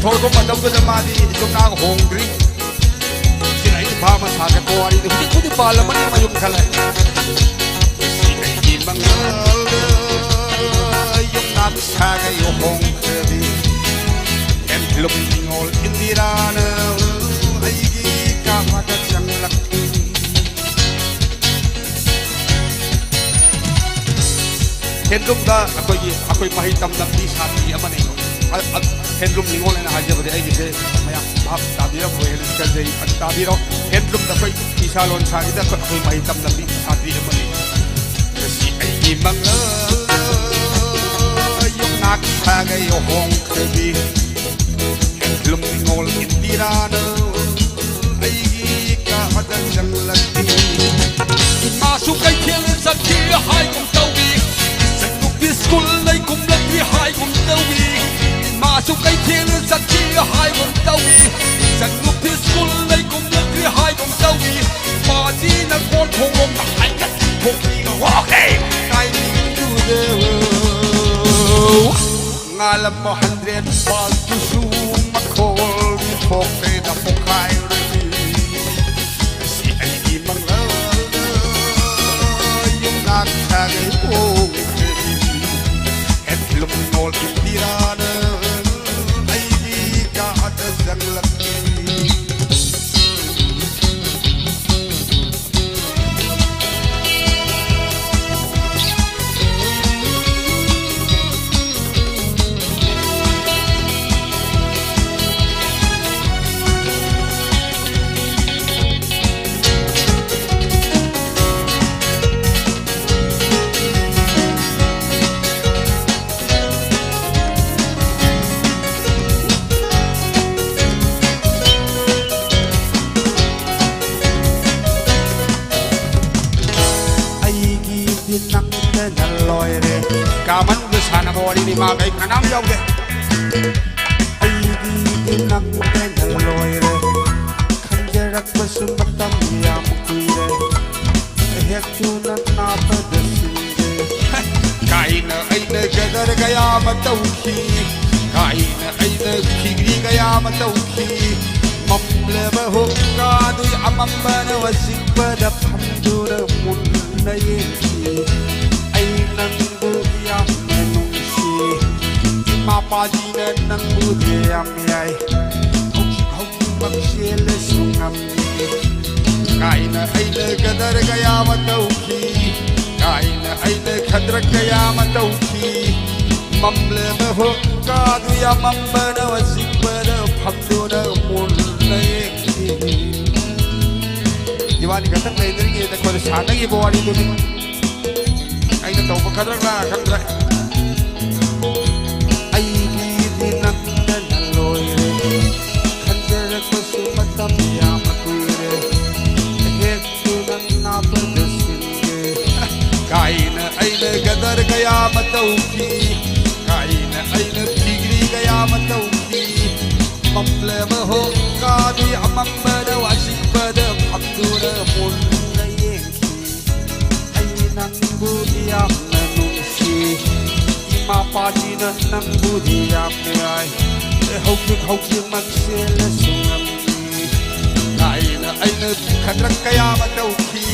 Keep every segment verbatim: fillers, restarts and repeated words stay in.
ꯊꯣꯛꯂꯛꯄ ꯃꯇꯝꯗꯨꯗ ꯃꯥꯗꯤ ꯌꯨꯝꯅꯥꯛ ꯍꯣꯡꯗ꯭ꯔꯤ꯫ ꯁꯤꯅ ꯑꯩ ꯏꯝꯐꯥꯜ ꯃꯁꯥꯒꯠꯄ ꯋꯥꯔꯤꯅꯤ꯫ ꯍꯧꯖꯤꯛꯄꯨꯗꯤ ꯄꯥꯜꯂꯝꯃꯅꯤ ꯃꯌꯨꯝ ꯈꯔ꯫ ꯁꯤ ꯑꯩꯒꯤ ꯃꯪꯂꯥꯟꯗ ꯌꯨꯝꯅꯥꯛ ꯁꯥꯒꯩ ꯍꯣꯡꯈ꯭ꯔꯕꯤ꯫ ꯍꯦꯟꯂꯨꯝ ꯅꯤꯉꯣꯜ ꯏꯟꯗꯤꯔꯥꯅ ꯑꯩꯒꯤ ꯀꯥ ꯑꯃꯗ ꯆꯪꯂꯛꯄꯤ꯫ ꯍꯦꯟꯂꯨꯝꯗ ꯑꯩꯈꯣꯏꯒꯤ, ꯑꯩꯈꯣꯏ ꯃꯍꯩ ꯇꯝꯂꯝꯕꯤ ꯁꯥꯇ꯭ꯔꯤ ꯑꯃꯅꯤ꯫ ꯑ, ꯑ, ꯍꯦꯟꯂꯨꯝ ꯅꯤꯉꯣꯜ ꯍꯥꯏꯅ ꯍꯥꯏꯖꯕꯗꯤ ꯑꯩꯒꯤꯁꯦ ꯃꯌꯥꯝ ꯚꯥꯞ ꯇꯥꯕꯤꯔꯝꯃꯣꯏ ꯍꯥꯏꯅ ꯈꯟꯖꯩ꯫ ꯑꯗꯨ ꯇꯥꯕꯤꯔꯣ꯫ ꯍꯦꯟꯂꯨꯝꯗ ꯑꯩꯈꯣꯏ ꯐꯤꯁꯥ ꯂꯣꯟꯁꯥꯒꯤꯗ ꯑꯩꯈꯣꯏ, ꯑꯩꯈꯣꯏ ꯃꯍꯩ ꯇꯝꯂꯝꯕꯤ ꯁꯥꯇ꯭ꯔꯤ ꯑꯃꯅꯤ꯫ ꯉꯁꯤ ꯑꯩꯒꯤ ꯃꯪꯂꯥꯟꯗ ꯌꯨꯝꯅꯥꯛ ꯁꯥꯒꯩ ꯍꯣꯡꯈ꯭ꯔꯕꯤ꯫ ꯍꯦꯟꯂꯨꯝ ꯅꯤꯉꯣꯜ ꯏꯟꯗꯤꯔꯥꯅ ꯑꯩꯒꯤ ꯀꯥꯗ ꯆꯪꯂꯛꯏ꯫ ꯏꯃꯥꯁꯨ ꯀꯩꯊꯦꯜ ꯆꯠꯈꯤ ꯍꯥꯏꯒꯨꯝ ꯇꯧꯏ, ꯏꯆꯟꯅꯨꯄꯤ ꯁ꯭ꯀꯨꯜ ꯂꯩꯒꯨꯝꯂꯛꯏ ꯍꯥꯏꯒꯨꯝ ꯇꯧꯏ꯫ ꯏꯃꯥꯁꯨ ꯀꯩꯊꯦꯜ ꯆꯠꯈꯤ ꯍꯥꯏꯒꯨꯝ ꯇꯧꯏ, ꯏꯆꯟꯅꯨꯄꯤ ꯁ꯭ꯀꯨꯜ ꯂꯩꯒꯨꯝꯂꯛꯏ ꯍꯥꯏꯒꯨꯝ ꯇꯧꯏ꯫ ꯃꯥꯁꯤꯅ ꯀꯣꯟ ꯊꯣꯡꯂꯣꯝꯗ ꯍꯥꯏꯒꯠ ꯊꯣꯛꯈꯤ꯫ ꯋꯥꯍꯦ! ꯇꯥꯏꯃꯤꯡꯗꯨꯗ ꯉꯥꯜꯂꯝꯕ ꯍꯟꯗ꯭ꯔꯦꯠ ꯕꯜꯕꯇꯨꯁꯨ ꯃꯈꯣꯜꯗꯤ ꯊꯣꯛꯇ꯭ꯔꯦꯗ, ꯄꯣꯈꯥꯏꯔꯦ꯫ ꯉꯁꯤ ꯑꯩꯒꯤ ꯃꯪꯂꯥꯟꯗ ꯌꯨꯝꯅꯥꯛ ꯁꯥꯒꯩ ꯍꯣꯡꯈ꯭ꯔꯦ꯫ ꯍꯦꯟꯂꯨꯝ ꯅꯤꯉꯣꯜ ꯏꯟꯗꯤꯔꯥꯅ ꯑꯩꯒꯤ ꯀꯥꯗ ꯆꯪꯂꯛꯏ꯫ ꯑꯩꯒꯤꯗꯤ ꯅꯪꯗꯅ ꯂꯣꯏꯔꯦ꯫ ꯀꯥꯃꯟꯗ ꯁꯥꯟꯅꯕ ꯋꯥꯔꯤꯅꯤ, ꯃꯥꯒ ꯑꯩ ꯀꯅꯥꯝ ꯌꯥꯎꯗꯦ꯫ ꯑꯩꯒꯤꯗꯤ ꯅꯪꯗꯅ ꯂꯣꯏꯔꯦ꯫ ꯈꯟꯖꯔꯛꯄꯁꯨ ꯃꯇꯝ ꯌꯥꯝ ꯀꯨꯏꯔꯦ꯫ ꯍꯦꯛ ꯊꯨꯅ ꯅꯥꯕꯗ ꯁꯤꯟꯒꯦ꯫ ꯀꯥꯏꯅ ꯑꯩꯅ ꯒꯗꯔ ꯀꯌꯥ ꯑꯃ ꯇꯧꯈꯤ꯫ ꯀꯥ ꯑꯩꯅ ꯑꯩꯅ ꯐꯤꯒ꯭ꯔꯤ ꯀꯌꯥ ꯑꯃ ꯇꯧꯈꯤ꯫ ꯃꯝꯂꯕ ꯍꯣꯛꯀꯥꯗꯨ ꯑꯃꯝꯕꯅ ꯑꯆꯤꯛꯄꯗ ꯐꯝꯗꯨꯅ ꯃꯨꯟꯅ ꯌꯦꯡꯈꯤ꯫ ꯑꯩ ꯅꯪꯕꯨ ꯌꯥꯝꯅ ꯅꯨꯡꯁꯤ꯫ ꯏꯃꯥ ꯄꯥꯖꯤꯅ ꯅꯪꯕꯨ ꯌꯥꯝ ꯌꯥꯏ꯫ ꯍꯧꯖꯤꯛ ꯍꯧꯖꯤꯛꯃꯛ ꯆꯦꯜꯂꯁꯨ ꯉꯝꯃꯤ꯫ ꯀꯥꯏꯅ ꯑꯩꯅ ꯀꯗꯔ ꯀꯌꯥ ꯑꯃ ꯇꯧꯈꯤ꯫ ꯀꯥꯏꯅ ꯑꯩꯅ ꯈꯗ꯭ꯔꯛ ꯀꯌꯥ ꯑꯃ ꯇꯧꯈꯤ꯫ ꯃꯝꯂꯕ ꯍꯣꯛꯀꯥꯗꯨ ꯑꯃꯝꯕꯅ ꯑꯆꯤꯛꯄꯗ ꯐꯝꯗꯨꯅ ꯃꯨꯟꯅ ꯌꯦꯡꯈꯤ꯫ ꯏꯕꯥꯅꯤ ꯈꯛꯇꯪ ꯂꯩꯅꯔꯤꯉꯩꯗ ꯑꯩꯈꯣꯏꯅ ꯁꯥꯟꯅꯈꯤꯕ ꯋꯥꯔꯤꯗꯨꯅꯤ꯫ ꯑꯩꯅ ꯇꯧꯕ ꯈꯗ꯭ꯔꯛꯂꯥ ꯈꯪꯗ꯭ꯔꯦ꯫ ꯑꯩꯒꯤꯗꯤ ꯅꯪꯅ ꯂꯣꯏꯔꯦ꯫ ꯈꯟꯖꯔꯛꯄꯁꯨ ꯃꯇꯝ ꯌꯥꯝ ꯀꯨꯏꯔꯦ꯫ ꯍꯦꯛꯇꯨꯅ ꯅꯥꯕꯗ ꯁꯤꯟꯒꯦ꯫ ꯀꯥꯏꯅ ꯑꯩꯅ ꯒꯗꯔ ꯀꯌꯥ ꯑꯃ ꯇꯧꯈꯤ꯫ ꯀꯥꯏꯅ ꯑꯩꯅ ꯐꯤꯒ꯭ꯔꯤ ꯀꯌꯥ ꯑꯃ ꯇꯧꯈꯤ꯫ ꯃꯝꯂꯕ ꯍꯣꯛꯀꯥꯗꯤ ꯑꯃꯝꯕꯗ ꯑꯆꯤꯛꯄꯗ ꯐꯝꯗꯨꯅ ꯃꯨꯟꯅ ꯌꯦꯡꯈꯤ꯫ ꯑꯩ ꯅꯪꯕꯨꯗꯤ ꯌꯥꯝꯅ ꯅꯨꯡꯁꯤ꯫ ꯏꯃꯥ ꯄꯥꯖꯤꯅ ꯅꯪꯕꯨꯗꯤ ꯌꯥꯝ ꯌꯥꯏ꯫ ꯍꯧꯖꯤꯛ ꯍꯧꯖꯤꯛꯃꯛ ꯆꯦꯜꯂꯁꯨ ꯉꯝꯃꯤ꯫ ꯀꯥꯏꯅ ꯑꯩꯅ ꯈꯗ꯭ꯔꯛ ꯀꯌꯥ ꯑꯃ ꯇꯧꯈꯤ꯫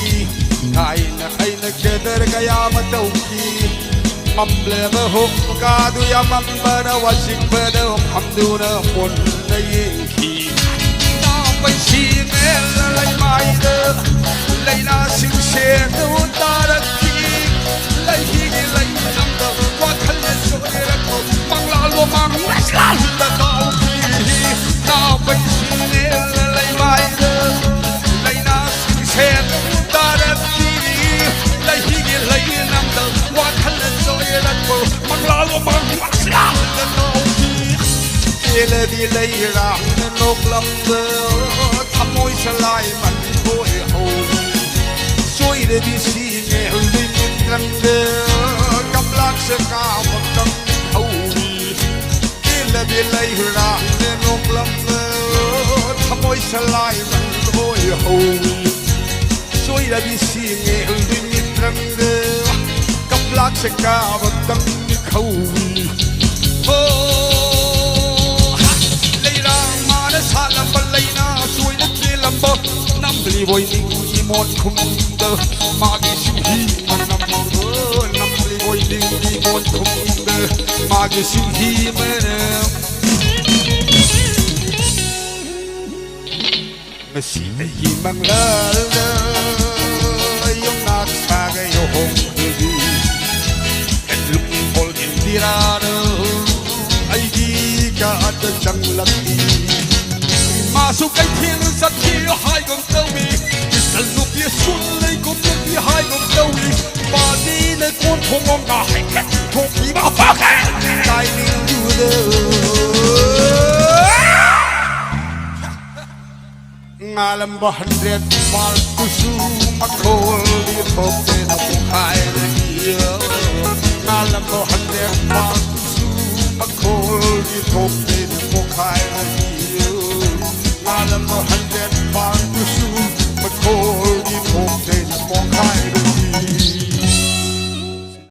ꯀꯥꯏꯅ ꯑꯩꯅ ꯀꯦꯗꯔ ꯀꯌꯥ ꯑꯃ ꯇꯧꯈꯤ꯫ ꯃꯝꯂꯕ ꯍꯣꯛꯀꯥꯗꯨ ꯑꯃꯝꯕꯅ ꯑꯆꯤꯛꯄꯗ ꯐꯝꯗꯨꯅ ꯃꯨꯟꯅ ꯌꯦꯡꯈꯤ꯫ ꯏꯅꯥꯎ ꯄꯩꯁꯤꯅꯦ ꯂꯩꯃꯥꯏꯗ ꯂꯩꯅꯥꯁꯤꯡ ꯁꯦꯟꯗꯨ ꯇꯥꯔꯛꯈꯤ꯫ ꯂꯩꯍꯤꯒꯤ ꯂꯩꯅꯝꯗ ꯋꯥꯈꯜꯅ ꯆꯣꯏꯔꯛꯄ ꯃꯪꯂꯥꯜ ꯃꯃꯥꯡ ꯃꯁꯂꯥꯜꯗ ꯀꯥꯎꯈꯤ꯫ ꯏꯅꯥꯎ ꯄꯩꯁꯤꯅꯦ ꯂꯩꯃꯥꯏꯗ ꯂꯩꯅꯥꯁꯤꯡ ꯁꯦꯟꯗꯨ ꯇꯥꯔꯛꯈꯤ꯫ ꯂꯩꯍꯤꯒꯤ ꯂꯩꯅꯝꯗ ꯋꯥꯈꯜꯅ ꯆꯣꯏꯔꯛꯄ ꯃꯪꯂꯥꯜ ꯃꯃꯥꯡ ꯃꯁꯂꯥꯜꯗ ꯀꯥꯎꯈꯤ꯫ ꯄꯦꯜꯂꯕꯤ ꯂꯩꯔꯥꯡꯅ ꯅꯣꯛꯂꯝꯕ ꯊꯃꯣꯏ ꯁꯂꯥꯏ ꯃꯟ ꯑꯣꯏꯍꯧ꯫ ꯁꯣꯏꯔꯕꯤ ꯁꯤꯅꯦ ꯍꯨꯜꯕꯤ ꯃꯤꯠꯇ꯭ꯔꯪꯗ ꯀꯞꯂꯥꯛꯁꯦ ꯀꯥꯕ ꯀꯪ ꯍꯧꯏ꯫ ꯄꯦꯜꯂꯕꯤ ꯂꯩꯔꯥꯡꯅ ꯅꯣꯛꯂꯝꯕ ꯊꯃꯣꯏ ꯁꯂꯥꯏ ꯃꯟ ꯑꯣꯏꯍꯧꯏ꯫ ꯁꯣꯏꯔꯕꯤ ꯁꯤꯅꯦ ꯍꯨꯜꯕꯤ ꯃꯤꯠꯇ꯭ꯔꯪꯗ ꯀꯞꯂꯥꯛꯁꯦ ꯀꯥꯕ ꯀꯪ ꯍꯧꯏ꯫ ꯍꯣ꯫ ꯏꯕꯣꯏ ꯅꯤꯡꯒꯤ ꯃꯣꯠ ꯈꯨꯝꯗ ꯃꯥꯒꯤ ꯁꯤꯡꯍꯤ ꯃꯅꯝ, ꯅꯝꯂꯤꯕꯣꯏ ꯅꯤꯡꯒꯤ ꯃꯣꯠ ꯈꯨꯝꯗ ꯃꯥꯒꯤ ꯁꯤꯡꯍꯤ ꯃꯅꯝ꯫ ꯉꯁꯤ ꯑꯩꯒꯤ ꯃꯪꯂꯥꯟꯗ ꯌꯣꯡꯅꯥꯛ ꯁꯥꯒꯩ ꯂꯨꯍꯣꯡꯈ꯭ꯔꯕꯤ꯫ ꯂꯨꯡꯐꯣꯜ ꯏꯟꯗꯤꯔꯥꯅ ꯑꯩꯒꯤ ꯀꯥꯗ ꯆꯪꯂꯛꯏ꯫ ꯃꯥꯁꯨ ꯀꯩꯊꯦꯜ ꯆꯠꯈꯤ ꯍꯥꯏꯒꯨꯝ ꯇꯧꯏ꯫ ꯏꯆꯟ ꯅꯨꯄꯤ ꯁ꯭ꯀꯨꯜ ꯂꯩꯒꯨꯝ ꯅꯨꯄꯤ ꯍꯥꯏꯒꯨꯝ ꯇꯧꯏ꯫ ꯄꯥꯗꯤꯅ ꯀꯣꯟ ꯊꯣꯡꯂꯣꯝꯗ ꯍꯥꯏꯐꯦꯠ ꯊꯣꯛꯈꯤꯕ ꯐꯥꯈ꯭ꯔꯦ꯫ ꯇꯥꯏꯃꯤꯡꯗꯨꯗ ꯉꯥꯂꯝꯕ ꯍꯟꯗ꯭ꯔꯦꯠ ꯃꯥꯔꯛꯇꯨꯁꯨ ꯃꯈꯣꯜꯗꯤ ꯊꯣꯛꯇꯦꯅ ꯄꯣꯈꯥꯏꯔꯛꯏ꯫ ꯉꯥꯂꯝꯕ ꯍꯟꯗ꯭ꯔꯦꯠ ꯃꯥꯔꯛꯇꯨꯁꯨ ꯃꯈꯣꯜꯗꯤ ꯊꯣꯛꯇꯦꯅ ꯄꯣꯈꯥꯏꯔꯛꯏ꯫ ꯉꯥꯂꯝꯕ ꯍꯟꯗ꯭ꯔꯦꯠ ꯃꯥꯔꯛ